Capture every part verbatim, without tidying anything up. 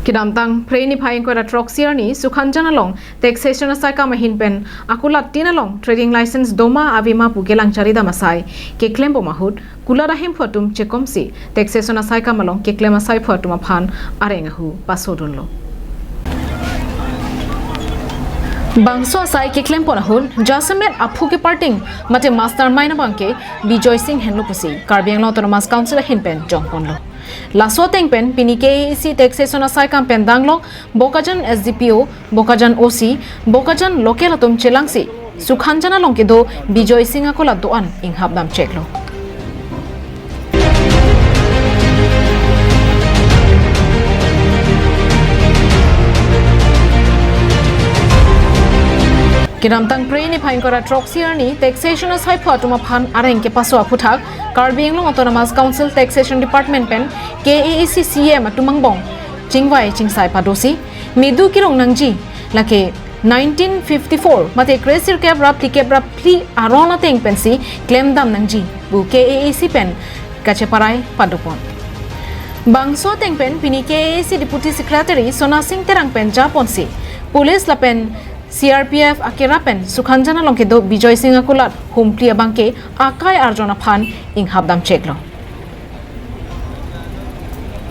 Kedamtang Phre niphai ingkoi ra throksi arni Sukhanjan along taxation asaikam ahin pen akulat tin along trading license doma avema pu kelang charidam asai keklem bom ahut kulat ahemphu atum chekomsi taxation asaikam along keklem asaiphu atum aphan areng ahu pasodunlo. Bangso asai keklem pon ahut jasemet aphu keparting mate mastermind abangke Bijoy Singh henlo pusi Karbi Anglong Autonomous Council ahin pen jongponlo. Laso ateng pen pini K A A C taxation asaikam pen danglok Bokajan S D P O, Bokajan O C, Bokajan local atum chelangsi Sukhanjan along kedo Bijoy Singh akulat do-an inghap dam cheklo. Kedamtang Phre niphai ingkoi ra throksi arni taxation asaiphu atum aphan areng kepaso aphuthak Karbi Anglong Autonomous Council Taxation Department pen K A A C C E M atum angbong chingvai chingsai padosi, medu kerong nangji, lake nineteen fifty-four mate kresirkep ra phlikep ra phli aron ateng pensi klemdam nangji pu K A A C pen kacheparai padopon. Bangso ateng pen pini K A A C Deputy Secretary Sona Singh Terang pen japonsi police lapen C R P F akera pen Sukhanjan along kedo Bijoy Singh akulat humphli abangke akai arjon aphan inghap dam cheklo.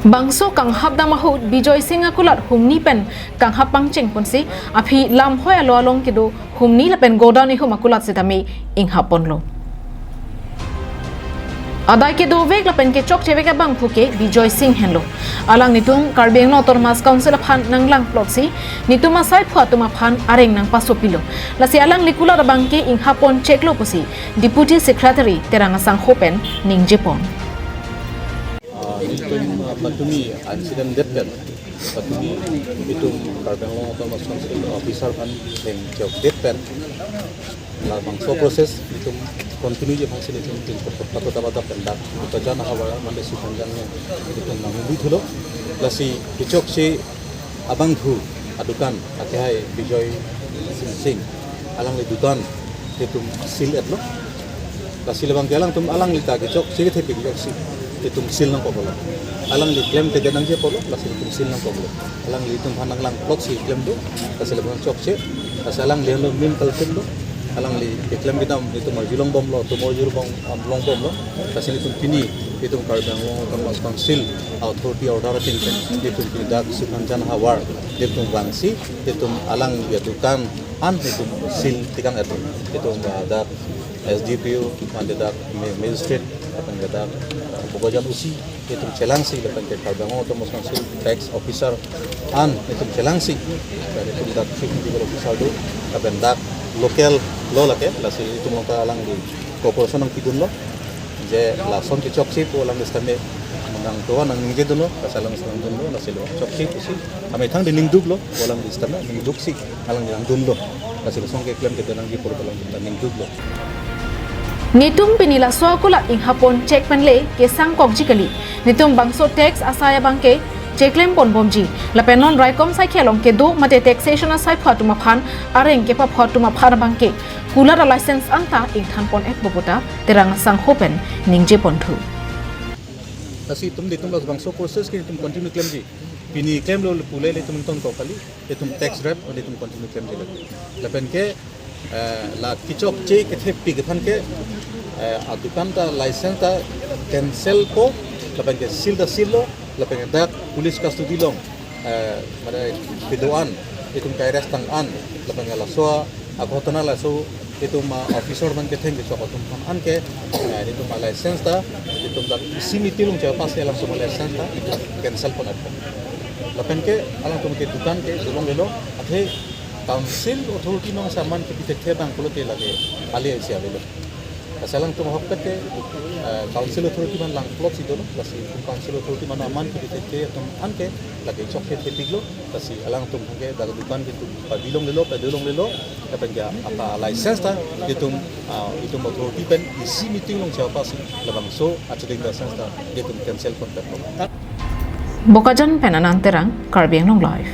Bangso kanghap dam ahut Bijoy Singh akulat humni pen kanghap pangcheng ponsi aphi lamhoi alo along kedo humni lapen godown ihum akulat sitame inghap ponlo. Adai kedovek lapen kechokchevek abangphu ke Bijoy Singh henlo. Alang netum Karbi Anglong Autonomous Council aphan nanglang plotsi netum asaiphu atum aphan areng nangpasopilo. Lasi alangli kulat abangke inghap pon cheklo pusi Deputy Secretary Terang asangho pen ningjepon. Ah, netum, ah, patumi incident det pen, patumi netum Karbi Anglong Autonomous Council officer aphan thengchok det pen, labangso process netum continue je aphansi netum tin pato daba dap pen dak Bokajan ahavar mane Sukhanjan netum nangli thulo. Lasi kechokche abangphu adukan akehai Bijoy Singh, alangli dukan netum seal etlo. Lasi labangke alangtum alangli ta kechokche kethepik kechoksi netum seal nangkoklo. Alangli klemkledet nangji apotlo, lasi netum seal nangkoklo. Alangli netum aphan nanglang plotsi klemdo, lasi labang chokche, lasi alangli henlo main culprit lo. Alangli keklem kedam netum arjulong bomlo, netum arjulong bom, am, long bomlo. Lasi netum pini netum Karbi Anglong Autonomous Council authority order ateng pen netum pini dak Sukhanjan ahavar netum vangsi netum alangli adukan an netum seal tikang etlo. Netum, ah, dak S D P O, mane dak ma-, magistrate, lapen ke dak, ah, Bokajan O C, netum chelangsi lapen ke Karbi Anglong Autonomous Council tax officer an netum chelangsi, lapen netum dak chief medical officer do, lapen dak local lo lake, lasi netum along ta alangli cooperation nangpidunlo. Je lason kechokche pu alangli sitame nangtovar nangningjedunlo, lasi alangli nangdunlo, lasi lo chokche pusi amethang de ningduklo, alangli sitame ningduksi alangli nangdunlo, lasi lason keklem kedo nangji apot alangli ningduklo. Netum pini laso akulat inghap pon chek pen le kesangkokji kali. Netum bangso tax asai abangke cheklem pon bomji. Lapen non raikom saikhe along kedo mate taxation asaiphu atum aphan areng kepapho atum aphan abangke kulat a license anta ingthan pon-et pu puta Terang asangho pen ningjeponthu. Lasi netum netum labangso process ke netum continue klemji. Pini klemlo pule le netum tongkok kali, netum tax rep netum continue klemji lagi. Lapen ke, eh, la kechokche kethepik aphan ke, eh, adukan ta license ta cancel po, lapen ke seal ta seal lo, lapen ke dak police custody along, eh, mane kedo an, netum ke-arrest tang an, lapen ke laso aghotona laso netum, ah, officer abang ketheng kechok atum aphan anke, eh, netum a license ta, netum dak isi meeting along chepass alangtum a license ta netum cancel pon-et po. Lapen ke alangtum ke dukan ke dolonglelo, athe council authority along aman kepi thekthe abang pulote lake ale isi avelo. Lasi alangtum ahokpet ke, eh, council authority aphan lang plotsi dolo, lasi council authority aman kepi thekthe atum anke lake chokche thepiklo, lasi alangtum ke dak dukan ke netum pabidonglelo, padolonglelo, lapen ke aka license ta netum, ah, netum authority pen isi meeting along chepass-si labangso a trading license ta netum cancel pon-et po. Bokajan pen Anang Terang, Karbi Anglong Live.